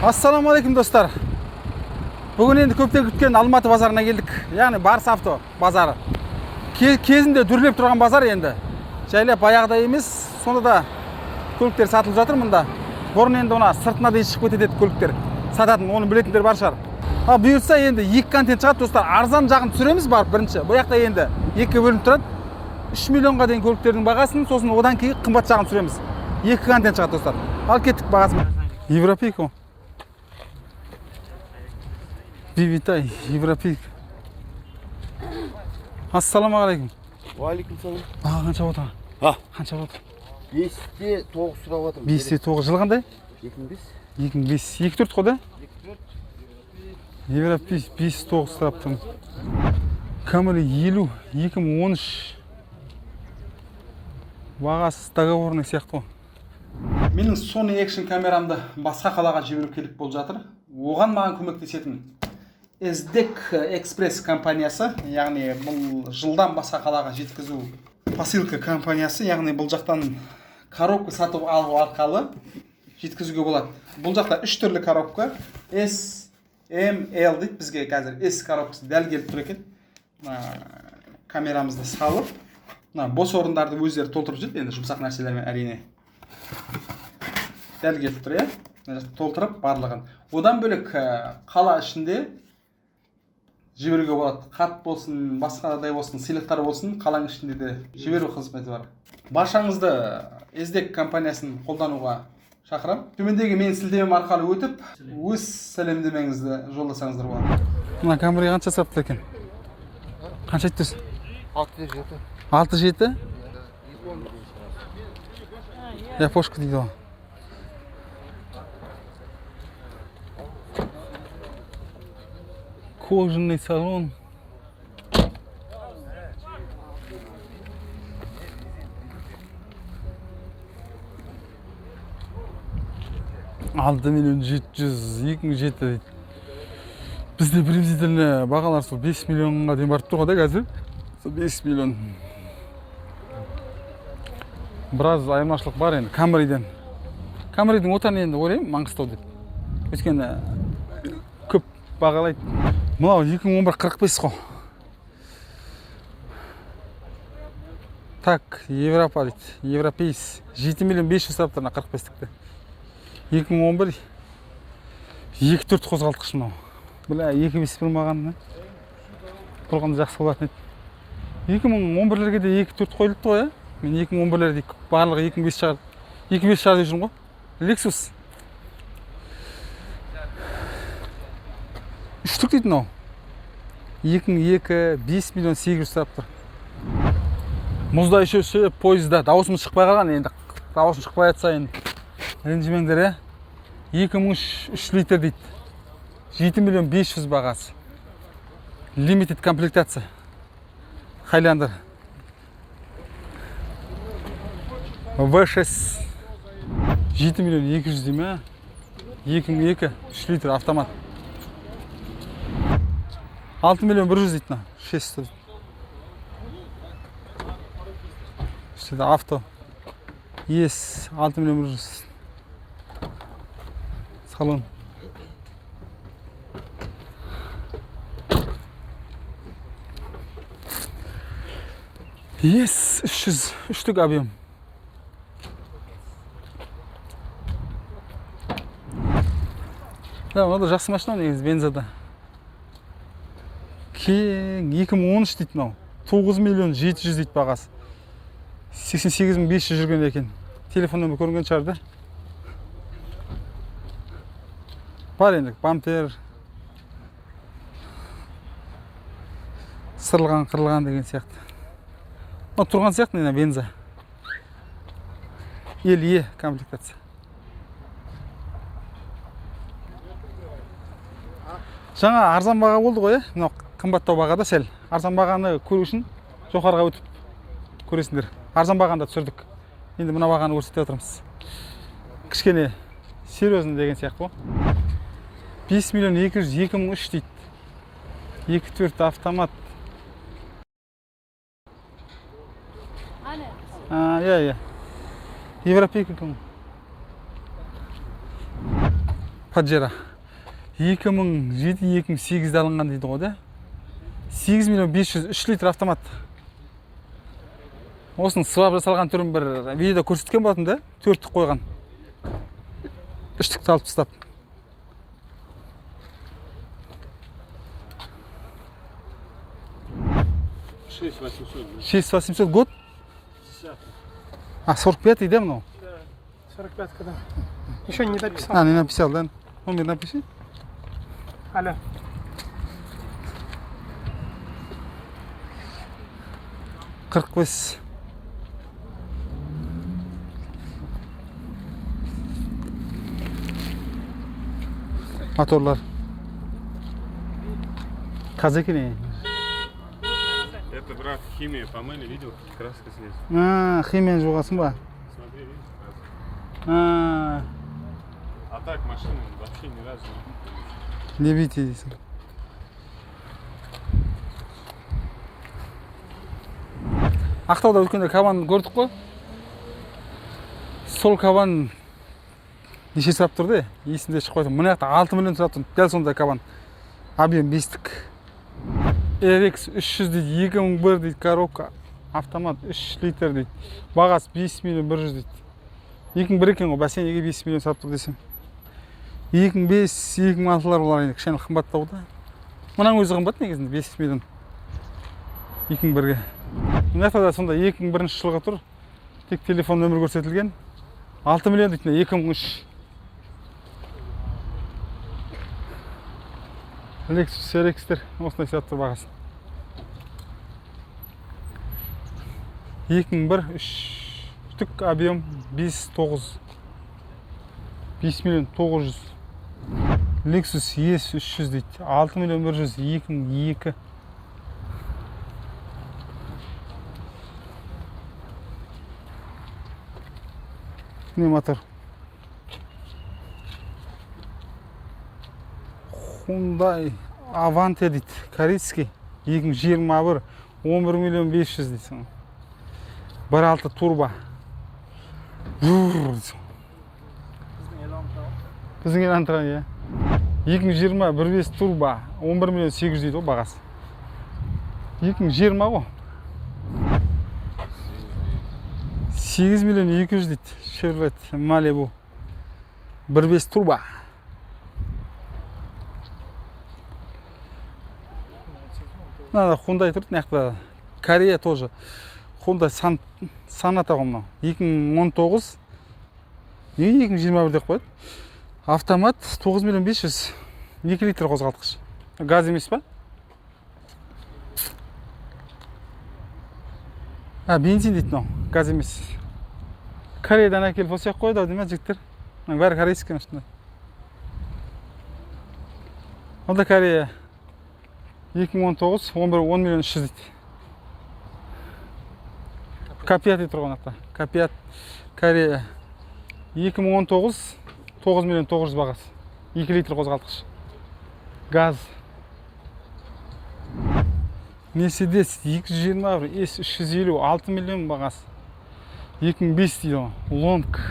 Ассалаумағалейкум, достар! Бүгін енді көптен күткен Алматы базарына келдік, яғни Барыс авто базары. Кезінде дүрлеп тұрған базар енді жайлап баяғыдай емес, сонда да көліктер сатылып жатыр мұнда. Бұрын енді мына сыртына дейін шығып кетеді еді көліктер сататын, оны білетіндер бар шығар. Ал бұйыртса, енді екі контент шығады, достар. Арзан жағын түсіреміз барып бірінші. Бұл жақта енді екіге бөлініп тұрады: 3 миллионға дейін көліктердің бағасын, сосын одан кейін қымбат жағын түсіреміз. Екі контент шығады, достар. Ал кеттік. Бағасын европейка ғой. Вивитай, европейка. Ассалаумағалейкум! Уағалейкум салам. Баға қанша отыр? А? Қанша отыр? 5,9 сұрап жатырмын. 5,9. Жыл қандай? 2005. 2005, 2,4 қой да? Европей, 5,9 сұрап тұрмын. Камри 50, 2013. Бағасы договорный сияқты ғой. Менің Sony Action камерамды басқа қалаға жіберу керек болып жатыр. Оған маған көмектесетін SDEC Express компаниясы, яғни бұл жылдам басқа қалаға жеткізу посылка компаниясы, яғни бұл жақтан коробка сатып алу арқылы жеткізуге болады. Бұл жақта үш түрлі коробка: S, M, L дейді. Бізге қазір S коробкасы дәл келіп тұр екен. Мына камерамызды салып, мына бос орындарды өздері толтырып жүреді енді жұмсақ нәрселермен, әрине. Дәл келіп тұр, иә, мына жақта толтырып барлығын. Одан бөлек қала ішінде жіберуге болады: хат болсын, басқадай болсын, сыйлықтар болсын, қаланың ішінде де жіберу қызметі бар. Баршаңызды SDEC компаниясын қолдануға шақырамын. Төмендегі менің сілтемем арқылы өтіп, өз сәлемдемеңізді жолдасаңыздар болады. Мына Камри қанша сатты екен? Қанша айтты? 6,7. 6,7. Япошка дейді ғой. Кожаный салон. 6 миллион 700, 2007 дейді. Бізде приблизительно бағалар сол 5 миллионға дейін барып тұр ғой да қазір. Сол 5 миллион. Біраз айырмашылық бар енді Камриден. Камридің отаны енді ойлаймын Маңғыстау деп. Өйткені көп бағалайды. Мынау 2011, 45 қой. Так, Европа дейді. Европейс. 7 миллион 500 сұрап тұр мына 45-тікті. 2011, 2,4 қозғалтқыш мынау. Бля, 2,5 болмаған. Болғанда жақсы болатын еді. 2011-лерге де 2,4 қойылыпты ғой, иә? Мен 2011-лерде барлығы 2005 шығар. 2005 шығар деп жүрмін ғой. Lexus. Үштік дейді мынау. 2002, 5 миллион 800 сұрап тұр. Мұздай еще пойызда дауысым шықпай қалған енді. Дауысым шықпай жатса енді ренжімеңдер, иә. 2003, 3 литр дейді. 7 миллион 500 бағасы. Limited комплектация. Хайландер. V6, 7 миллион 200 дей ме? 2002, 3 литр автомат. 6 миллион 100 дейді мына. 6 тұр. Авто. Ес, 6 миллион 100. Салон. Ес, 300, үштік объем. Да, мынау да жақсы машина негізі, бензада. Кең, 2013 дейді мынау. 9 миллион 700 дейді бағасы. 88 мың 500 жүрген екен. Телефон нөмірі көрінген шығар да. Бар енді, бампер. Сырылған, қырылған деген сияқты. Мынау тұрған сияқты мына бенза. LE комплектация. Жаңа арзан баға болды ғой, иә? Мынау қымбаттау бағада сәл. Арзан бағаны көру үшін жоғарыға өтіп көресіңдер. Арзан бағаны да түсірдік. Енді мына бағаны көрсетіп отырмыз. Кішкене серьезный деген сияқты ғой. 5 миллион 200, 2003 дейді. 2,4 автомат. А, иә, иә. Европейка екен ғой. Паджеро. 2007-2008-де алынған дейді ғой, да? 8 миллион 500, 3 литр автомат. Осының свап жасалған түрін бір видеода көрсеткен болатын да, төрттік қойған. Үштікті алып тастап. 6800. 6800 год? А, 45-й, да, мынау? Да, 45-ка, да. Еще не дописал. А, не написал, да? Номер напиши. Алло. 45. Моторлар. Казаки не? Это, брат, химия помыли, видел, краска слезла. А, химия жуғасың ба? Смотри, видишь, краска. А, А так машина вообще ни разу не не бейте дейсің. Ақтауда өткенде кабан көрдік қой. Сол кабан неше сұрап тұрды? Есімде шығып қойды. Мына жақта 6 миллион сұрап тұр. Дәл сондай кабан. Объем 5-тік. RX 300 дейді, 2001 дейді, коробка, автомат 3 литр дейді. Бағасы 5 миллион 100 дейді. 2001 екен ғой, бәсе неге 5 миллион сатып тұр десем. 2005, 2006-лар олар енді кішкене қымбаттау да. Мынаның өзі қымбат негізінде 5 миллион. 2001-ге. Мына жақта да сонда 2001 жылғы тұр. Тек телефон нөмірі көрсетілген. 6 миллион дейді, 2003. Lexus RX-тер осындай сатып тұр бағасы. 2001, үштік объем 5.9. 5 миллион 900. Lexus ES 300 дейді. 6 миллион 100, 2002. Не мотор? Hyundai Avante дейді, корейский, 2021, 11 миллион 500 дейсің. 1.6 турбо. Вур дейсің. Біздің Элантра, иә. 2020, 1.5 турбо, 11 миллион 800 дейді ғой бағасы. 2020 ғой. 8 миллион 200 дейді. Chevrolet Malibu 1.5 турбо. Мына Hyundai тұр, мына жақта Корея тоже. Hyundai Sonata ғой мынау. 2019, неге 2021 деп қояды? Автомат 9 миллион 500, 2 литр қозғалтқыш. Газ емес па? А, бензин дейді мынау, газ емес. Кореядан әкеліп осы жаққа қойды ау деймін, жігіттер. Мынаның бәрі корейский машина. Онда Корея 2019, 11, 10 миллион 300 дейді. К5 дейді тұрған ата. К5 Корея 2019, 9 миллион 900 бағасы. 2 литр қозғалтқыш. Газ. Mercedes 221, S 350, 6 миллион бағасы. 2005 дейді ғой. Лонг.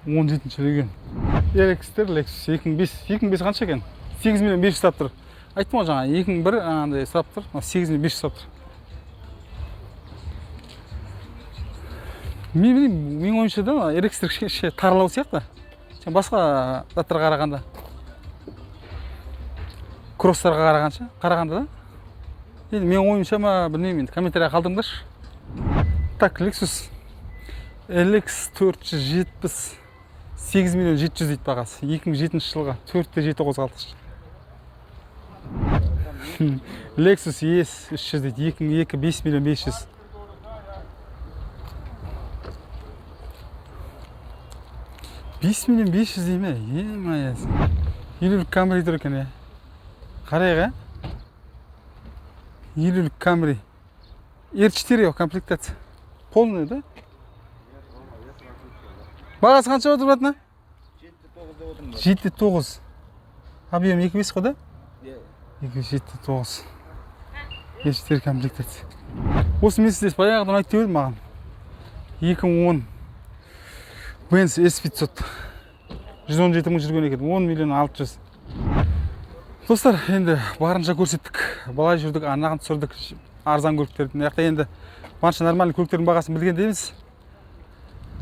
17-ші деген. RX-тер, Lexus 2005. 2005 қанша екен? 8 миллион 500 сатып тұр. Айттым ғой жаңа, 2001 андай сатып тұр. Мына 8 миллион 500 сатып тұр. Мен білмеймін, менің ойымша да, мына RX-тер кішкене тарлау сияқты. Жаңа басқа заттарға қарағанда. Кросстарға қарағанда да. Енді менің ойымша ма, білмеймін енді, комментарияға қалдырыңдаршы. Так, Lexus LX 470, 8 миллион 700 дейді бағасы. 2007 жылғы, 4.7 қозғалтқыш. Lexus ES 300 дейді, 2002, 5 миллион 500. 5 миллион 500 дей ме? Е, мая. Елу Camry тұр екен, е. Қарайық, ә? Елу Camry. R4 комплектация. Полный, да? Бағасы қанша отыр, братна? 7.9 деп отырмын. 7.9. Объем 2.5 қой, да? Иә. 2.7.9. R4 комплектация. Осы Mercedes баяғыдан айтып едім маған. 2010. Benz S 500, 117 мың жүрген екен, 10 миллион 600. Достар, енді барынша көрсеттік, былай жүрдік, анаған түсірдік арзан көліктерді. Мына жақта енді барынша нормальный көліктердің бағасын білгендейміз.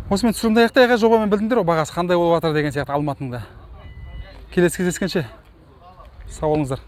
Осымен түсірілімді аяқтайық. Жобамен білдіңдер ғой, бағасы қандай болып жатыр деген сияқты Алматының да. Келесі кездескенше сау болыңыздар.